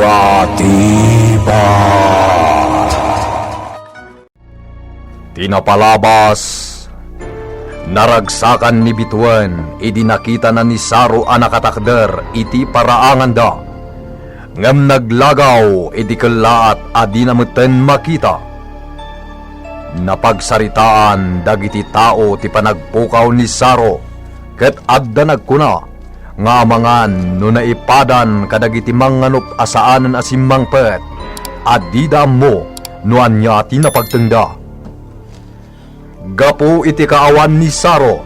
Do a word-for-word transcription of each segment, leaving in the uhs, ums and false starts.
Batibag. Ti napalabas, naragsakan ni Bituen idi nakitana ni Saro a nakatakder iti paraanganda, ngem naglagaw idi kellaat a dina metten makita. Napagsaritaan dagiti tao ti panagpukaw ni Saro, ket adda nagkuna nga amangan no naipadan kadagiti mangnganup a saanen a simmangpet a dida ammo no ania ti napagtengda. Gapu iti kaawan ni Saro,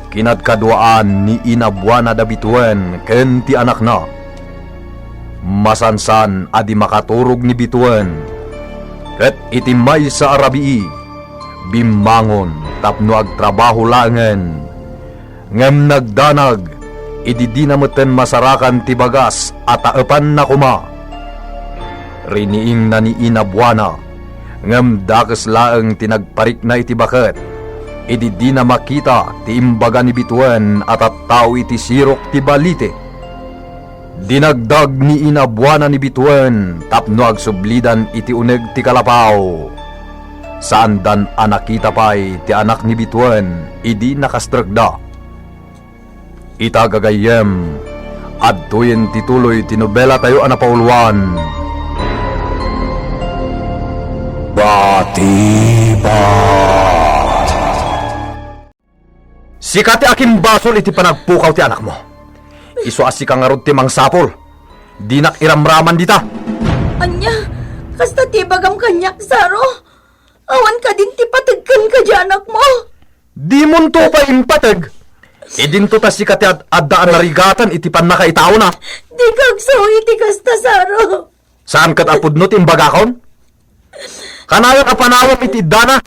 kinadkaduaan ni Ina Buana da Bituen ken ti anakna. Masansan a di makaturog ni Bituen, ket iti maysa a rabii, bimmangon tapno agtrabaho laengen. Ngem nagdanag idi dina metten masarakan ti bagas a taepanna koma. Riniingna ni Ina Buana, ngem dakes laeng ti nagparikna iti baket idi dina makita ti imbaga ni Bituen a tattao iti sirok ti balite. Dinagdag ni Ina Buana ni Bituen tapno agsublidan iti uneg ti kalapaw. Saandan a nakita pay ti anak ni Bituen idi nakastrekda. Ita gagayyem, adtoyen ti tuloy ti nobelatayo a napauluan. Batibag. Sika ti akimbasol iti panagpukaw ti anakmo. Isu a sika ngarud ti mangsapul. Dinak iramraman dita. Ania? Kasta ti ibagam kaniak, Saro? Awan kadin ti pateg kenka ti anakmo? Dimonto pay impateg. Idinto ta sika ti ad-, adda a narigatan iti pannakaitaona. Dika agsao iti kasta, Saro. Saan ket a pudno ti imbagakon? Kanayon a panawem iti iddana.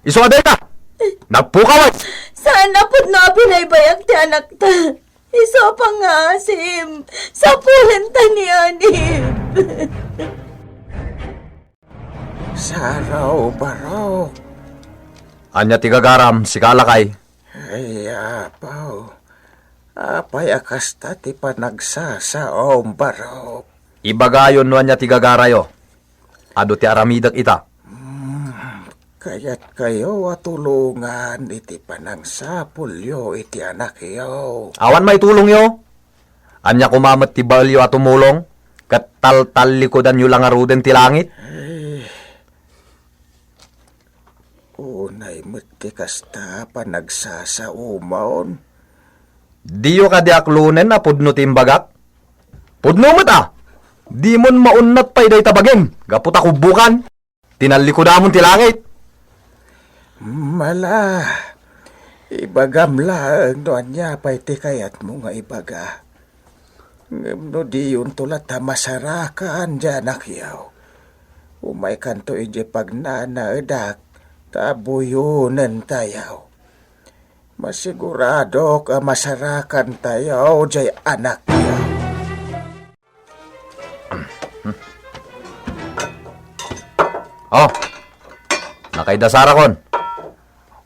Isu a dayta. Nagpukaw, ay. Saan a pudno a binaybayak ti anakta. Isu a pangngaasim. Sapulenta ni Anib. Saro, barok. Ania ti gagaram, sika a lakay? Ay, apo. Apay a kasta ti panagsasaom, barok? Ibagayon no ania ti gagarayo. Adu ti aramidek ita. Hmm, kayatkayo a tulongan iti panangsapulyo iti anakyo. Awan maitulongyo. Ania koma met ti baelyo a tumulong, ket taltallikudanyo la ngaruden ti langit? Ay, unay met ti kasta a panagsasaomon. Diyo kadi aklonen a pudno ti imbagak? Pudno met a! Dimon maunnat pay dayta bagim, gapu ta kubbukan. Tinallikodamon ti langit. Mala, ibagam laeng no ania pay ti kayatmo nga ibaga. Ngem no diyonto latta masarakan, diay anakyo, umaykanto idiay pagnanaedak ta buyonen tayo. Masiguradok a masarakan tayo, diay anakyo. Oh, nakaidasarakon.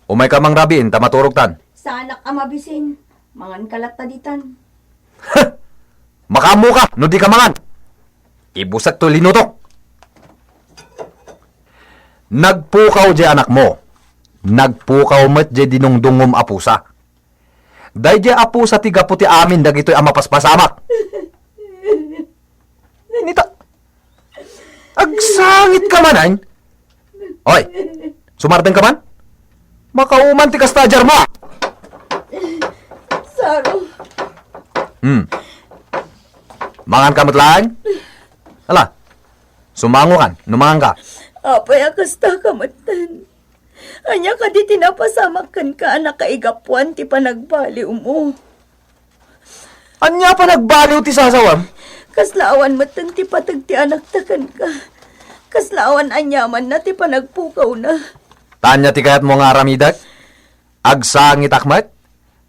Umayka mangrabiin ta maturogtan. Saanak a mabisin. Mangan ka latta ditan. Makaammoka no dika mangan. Ibusakto linutok. Nagpukaw diay anakmo. Nagpukaw met diay dinungdungngom a pusa. Daydiay a pusa ti gapu ti amin dagitoy a mapaspasamak. Nita, agsangit ka man, ay? Oy, sumardeng ka man? Makauman ti kasta a jarmo. Saro. Hmm. Mangan ka met laeng? Ala, sumango kan, no mangan ka. Apay a kasta ka metten? Ania kadi ti napasamak kenka a nakaigapuan ti panagbaliwmo? Ania panagbaliw ti sasawam? Kasla awan metten ti pateg ti anakta kenka. Kasla awan aniamanna ti panagpukawna. Ta ania ti kayatmo nga aramidek? Agsangitak met?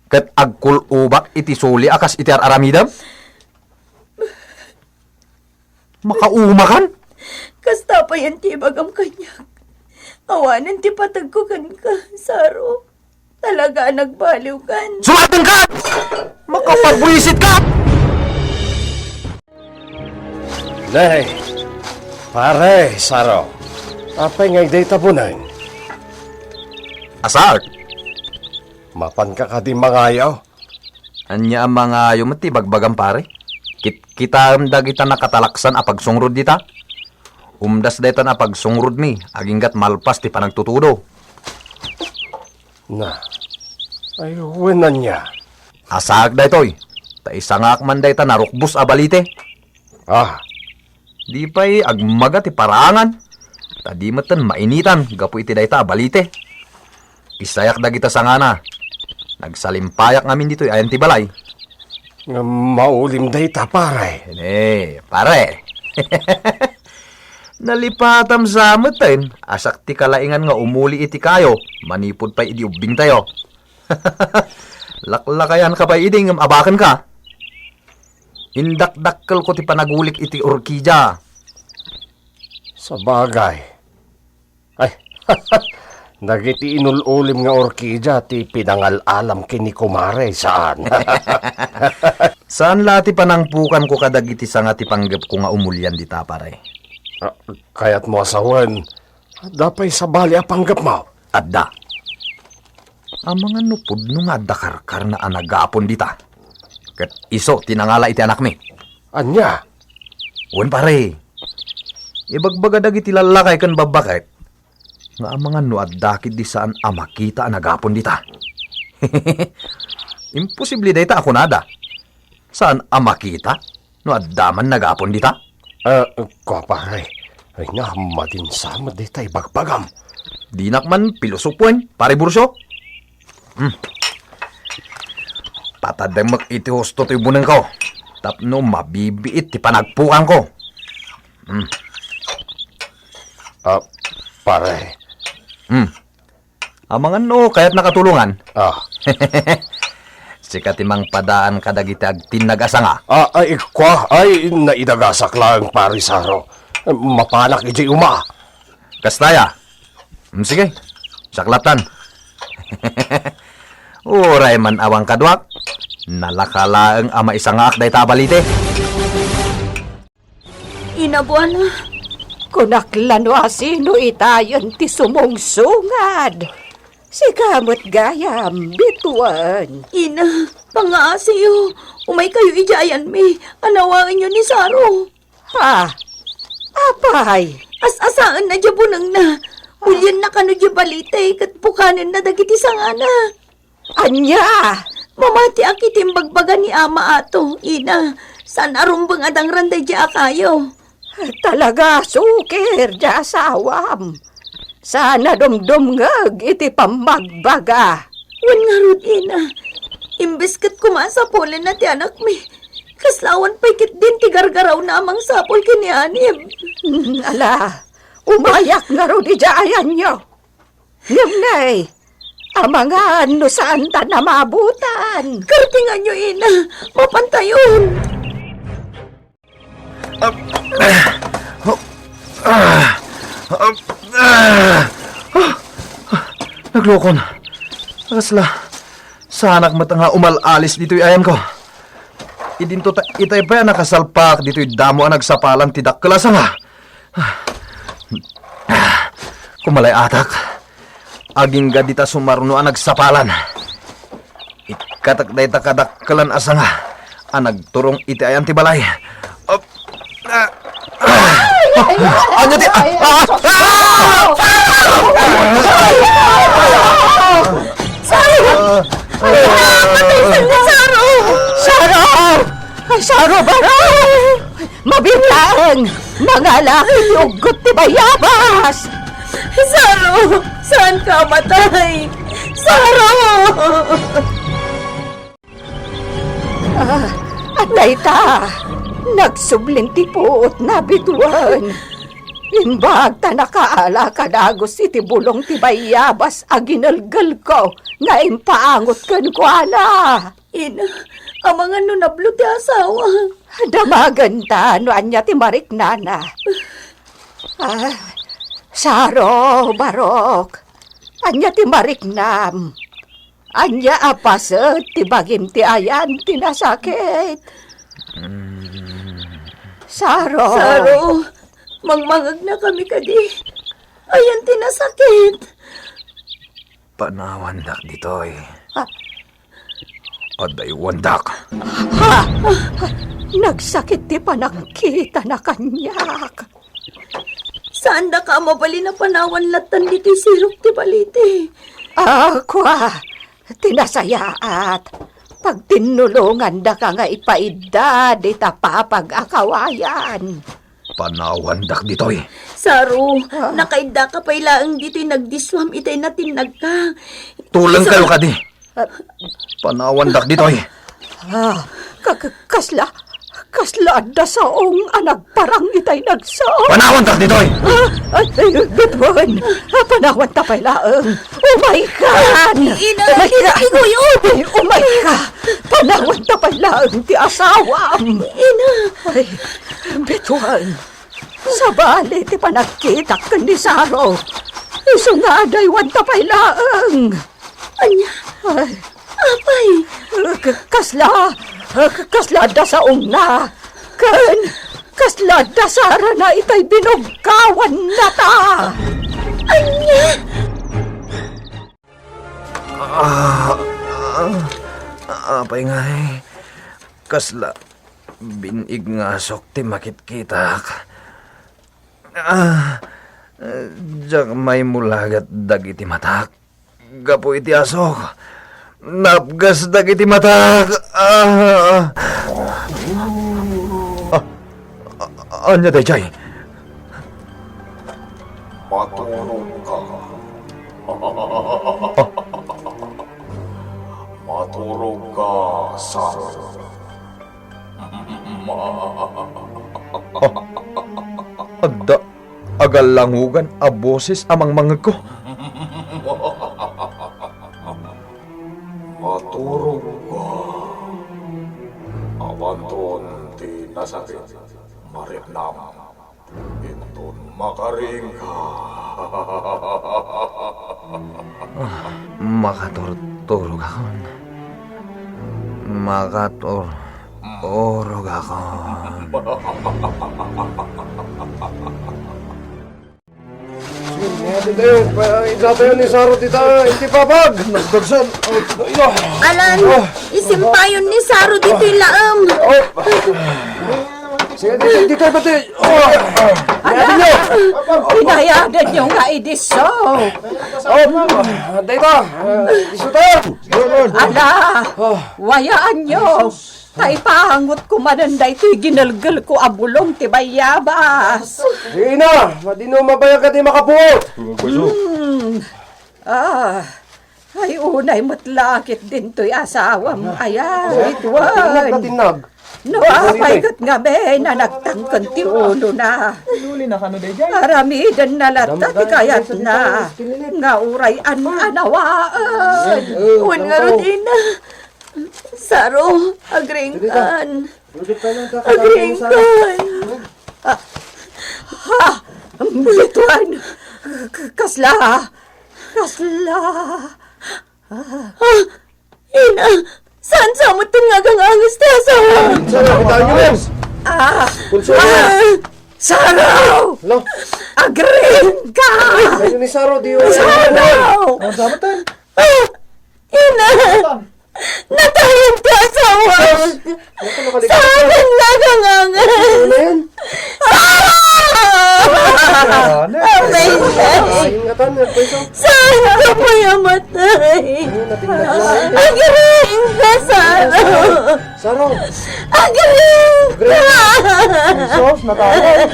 Ket agkul-obak iti suli a kas iti ar-aramidem? Makaumakan? Kasta payen ti ibagam kaniak. Awanen ti pategko kenka, Saro. Talaga a nagbaliwkan. Sumaten ka! Makapagbuisit ka! Nay, pare, Saro. Apay ngay dayta buneng? Asak. Mapanka kadi mangayo? Ania a mangayo met ti bagbagam, pare? Kit-, kitaem dagita nakatalaksan a pagsungrod dita. Umdas daytan a pagsungrodmi, aginggat malpas ti panagtutudo. Na, ay, wen ania? Asaak daytoy, ta isangaak man dayta narukbos a balite. Ah, di pay agmaga ti paraangan, ta di metten mainitan gapu iti dayta a balite. Isayak dagita sangana. Nagsalimpayak ngamin ditoy ayan ti balay. Ngem maulim dayta, pare. Ne, pare. Nalipatam sa metten, asak ti kalaingan nga umuli iti kayo, manipud pay idi ubbingtayo. Laklakayanka pay idi ngem abakenka. Indakdakkelko ti panagulik iti orkidia. Sabagay. Ay, dagiti inul-ulim nga orkidia ti pinangal-alam ken ni kumare, saan? Saan la ti panangpukanko kadagiti sanga ti panggepko nga umulian dita, pare. Ah, kayatmo a sawen, adda pay sabali a panggepmo? Adda. Amangan no pudno nga adda karkarna a nagapon dita. Ket isu ti nangala iti anakmi. Ania? Wen, pare. Ibagbaga dagiti lallakay ken babbaket nga amangan no adda ketdi saan a makita a nagapon dita. Imposible dayta a kunada. Saan a makita no adda man nagapon dita? Eh, kua, pare. Ay nga, madin sa met dayta ibagbagam. Dinak man pilosopoen, pare Burcio. Hmm. Pataddemek iti husto toy bunengko tapno mabibiit ti panagpukanko. Hmm. Ah, pare. Hmm. Amangan no kayatnaka tulongan. Ah. Sika ti mangpadaan kadagiti agtinnag a sanga. Ah, ay, kua, ay, naidagasak laeng, pare Saro. Mapanak idiay uma. Kasta ya. Mm, sige. Saklatan. Uray man awan kaduak, nalaka laeng a maisangaak dayta a balite. Ina Buana. Kunak la no asino itayen ti sumungsungad. Sika met gayam, bituen. Ina, pangaasiyo. Umaykayo idiay ayanmi. Anawaenyo ni Saro. Ha? Apay? As-asaenna diay bunengna. Ulienna kano diay balite ket pukanenna dagiti sangana. Ania? Mamatiak iti imbagbaga ni Ama Ato, ina. Saan a rumbeng a dangran daydiay a kayo. Talaga, sukir diay asawam. Saan a dumdumngeg iti pammagbaga. Wen ngarud, ina. Imbes ket koma a sapulenna ti anakmi, kasla awan pay ketdin ti gargarawna a mangsapul ken ni Anib. Hmm, ala, umayak ngarud idiay ayanyo. Ngem nay, amangan no saantan a maabutan. Kartinganyo, ina, mapantayon. Naglokon. Kasla, saanak met nga umal-alis ditoy ayanko. Idinto ta itay pay a nakasalpaak ditoy damo a nagsapalan ti dakkel a sanga. Kumalay-atak. Agingga dita sumarno a nagsapalan. Ikkatek dayta kadakkelan a sanga a nagturong iti ayan ti balay. Ap-, ah, ah, anya ti, ah, ah, ah! Saro! Ay, patay sa inyo, Saro! Saro! Ay, Saro, barok! Mabiit laeng! Nangalaki ti uggot ti bayabas! Saro! Saanka a matay? Saro! Ah, at dayta, nagsublin ti puotna, bituen. Imbag ta nakaala ka dagus iti bulong ti bayabas a ginelgelko nga impaangot kenkuana. Ina, amangan no nablo ti asawa. Damagenta no ania ti mariknana. Ah, Saro, barok. Ania ti mariknam? Ania a paset ti bagim ti ayan ti nasakit? Mm. Saro! Saro, mangmangegnakami kadi. Ayan ti nasakit. Panawandak ditoy. Ah. Adaywandak. Ha? Nagsakit ti panagkitana kaniak. Saandaka a mabalin a panawan lattan ditoy sirok ti balite. Ah, kua, ti nasayaat. Pagtinnulongandaka nga ipaidda dita papag a kawayan. Panawandak ditoy. Saro, ah, nakaiddaka pay laeng ditoy nagdissuam itay natinnagka. Tulengkayo kadi. Ah. Panawandak ditoy. Ah, ka-, ka-, kasla, kasla adda saong a nagparang itay nagsaom. Panawandak ditoy! Ah, ay, ay, bituen. Ah, panawanta pay laeng. Umaykan! Ina, umayka! Ina, iguyo! Ay, umayka! Panawanta pay laeng ti asawam. Ina! Ay, bituen. Sabali ti panagkitak ken ni Saro. Isu nga adaywanta pay laeng. Ania? Ay. Apay? K-, kasla, k-, kasla adda saongna. Ken kasla adda sarana itay binugkawannata. Ania? Ah, ah, apay ngay, kasla bin-igngasok ti makitkitak. Ah, diak maimulagat dagiti matak. Gapu iti asok, napgas dagiti matak. Ah, ah, ah, ania daydiay? Maturog ka. Maturog ka, Saro. Adda agallangugan a boses a mangmangegko. Maturog ka. Awanton ti nasakit, mariknam. Inton makariingka. Ah, makaturturogakon. Makaturturogakon. Iti tayo, pa-, ita tayo ni Saro dita, iti papag. Nagdagsan. Ay, no. Alan, ah, isimpayon ni Saro ditoy laem. Oh. Sige, dito, dito, dito. Oh. Ala, inayadan niyo nga idisso. Oh, dito. Isu tayo. Ala, wayaan niyo. Ta ipangot ko manen daytoy ginelgelko a bulong ti bayabas. Sige na, madino mabayag ka ti makapuot. Hmm. Ah, ay, unay met la ket dintoy asawam, aya, wen. Tinnag, tinnag. No apay ket ngamin a nagtangken ti ulona. Aramiden na latta ti kayatna, nga uray an-anawaen. Wen ngarud, ina. Saro, agriingkan. Agriingkan. Ah, ha? Bituen. K-, kasla? Kasla? Ah, ina, saan sa met nga aganganges ti asawa? Saan ang tayo, Mem? Ah, Consuelo. Ah, Saro! Lo. Agriingkan! Ano ni Saro? Di Saro! Ano sa met? Ah, ina! Natayen ti asawa! Saan nga aganganges? Ano yan? Ah! Ano? Amay na. Ay, ingatan, eh, pweso. Saan ka mayamatay? Ano, natingnan ko. Agriingkan, Saro! Saro! Agriingkan! Sos, natawag.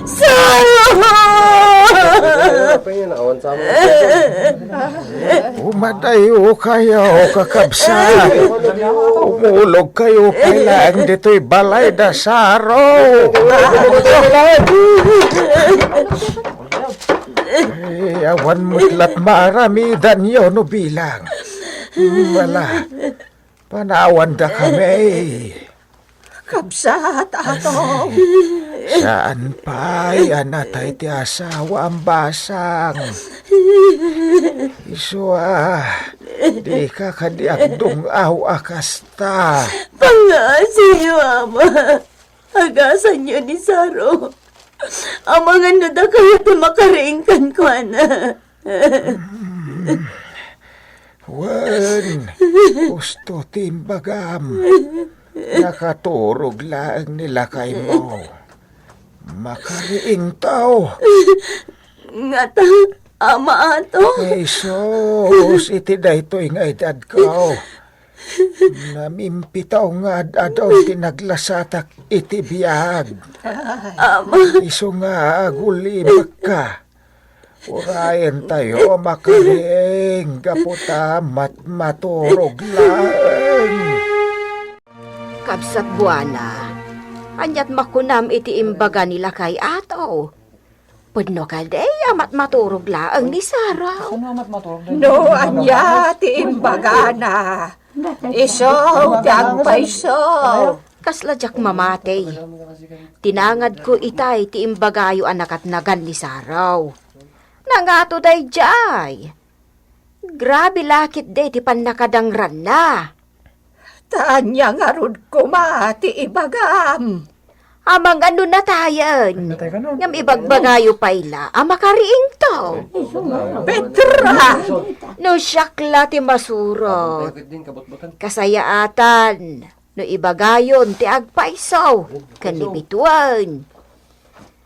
Saro! Umadayo kayo, kakabsat. Umulog kayo kay laeng ditoy balay da Saro. Ay, awan met lat maaramidanyo no bilang. Wala. Panawanda kami. Kabsat, Atong. Saan pay a natay ti asawam, basang? Isu a, dika kadi agdung-aw a kasta. Pangngaasiyo, Ama. Agasanyo ni Saro. Amangan no dakayo ti makariing kenkuana. Wen, husto ti imbagam. Nakaturog laeng ni lakaymo. Makariingto. Ngata, Ama Ato? Jesus, iti daytoy nga edadko, namimpitaw nga ad-adun ti naglasatak iti biag. Ama. Isu nga agulibekka. Urayentayo makariing gapu ta matmaturog laeng. Kabsat Buana, aniat makunam iti imbaga ni Lakay Ato? Pudno kadi a matmaturog laeng ni Saro? No ania ti imbagana, isu ti agpayso. Kasla diak mamati. Tinangadko itay ti imbagayo a nakatnagan ni Saro. Nangato daydiay. Grabe la ketdi ti pannakadangranna. Ta ania ngarud koma ti ibagam? Amangan no natayen. Ngem ibagbagayo pay la a makariingto. Petra! No siak la ti masurot. Kasayaatan. No ibagayon ti agpayso ken ni Bituen.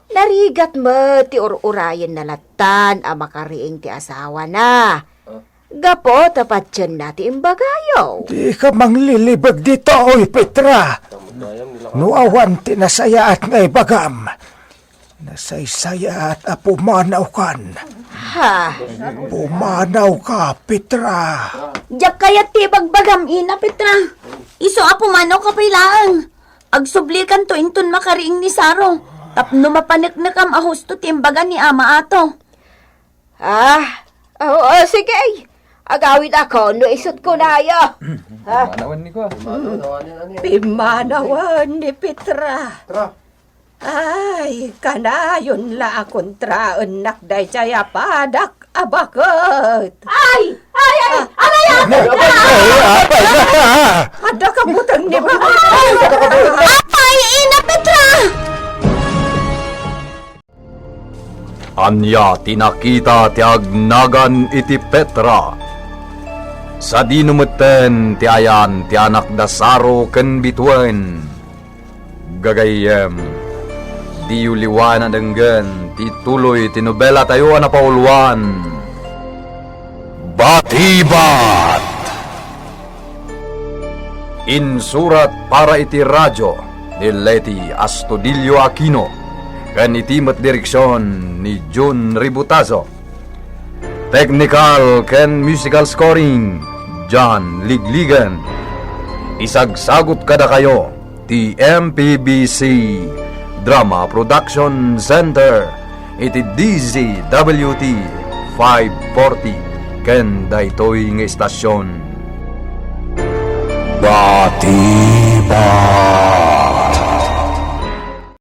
Narigat met ti ur-urayenna lattan a makariing ti asawana. Gapu ta patienna ti imbagayo. Dika manglilibeg ditoy, Petra. No awan ti nasayaat nga ibagam, nasaysayaat a pumanawkan. Ha? Pumanawka, Petra. Diak kayat ti ibagbagam, Ina Petra. Isu a pumanawka pay laeng. Agsublikanto inton makariing ni Saro tapno mapaneknekam a husto ti imbaga ni Ama Ato. Ah, oo, sige. Agawidakon no isut' kunayo. Ha? Manawan ni ko. Pimmanawen ni Petra. Petra. Ay, kanayon la a kontraennak daydiay a padak a baket. Ay! Ay, ay! Aray, apay na! Ay, apay na! Adda kabuteng ni Baket. Apay, Ina Petra! Ania ti nakita ti agnagan iti Petra? Sadino metten ti ayan ti anakda Saro ken Bituen? Gagayyem, diyo liwanan denggen ti tuloy ti nobelatayo a napauluan, Batibat! Insurat para iti radio ni Leti Astudillo Aquino ken iti met direksion ni Jun Ributazo. Technical ken musical scoring, John Ligligan. Isagsagut kadakayo ti M P B C Drama Production Center iti D Z W T five forty ken daytoy nga istasyon. Batiba.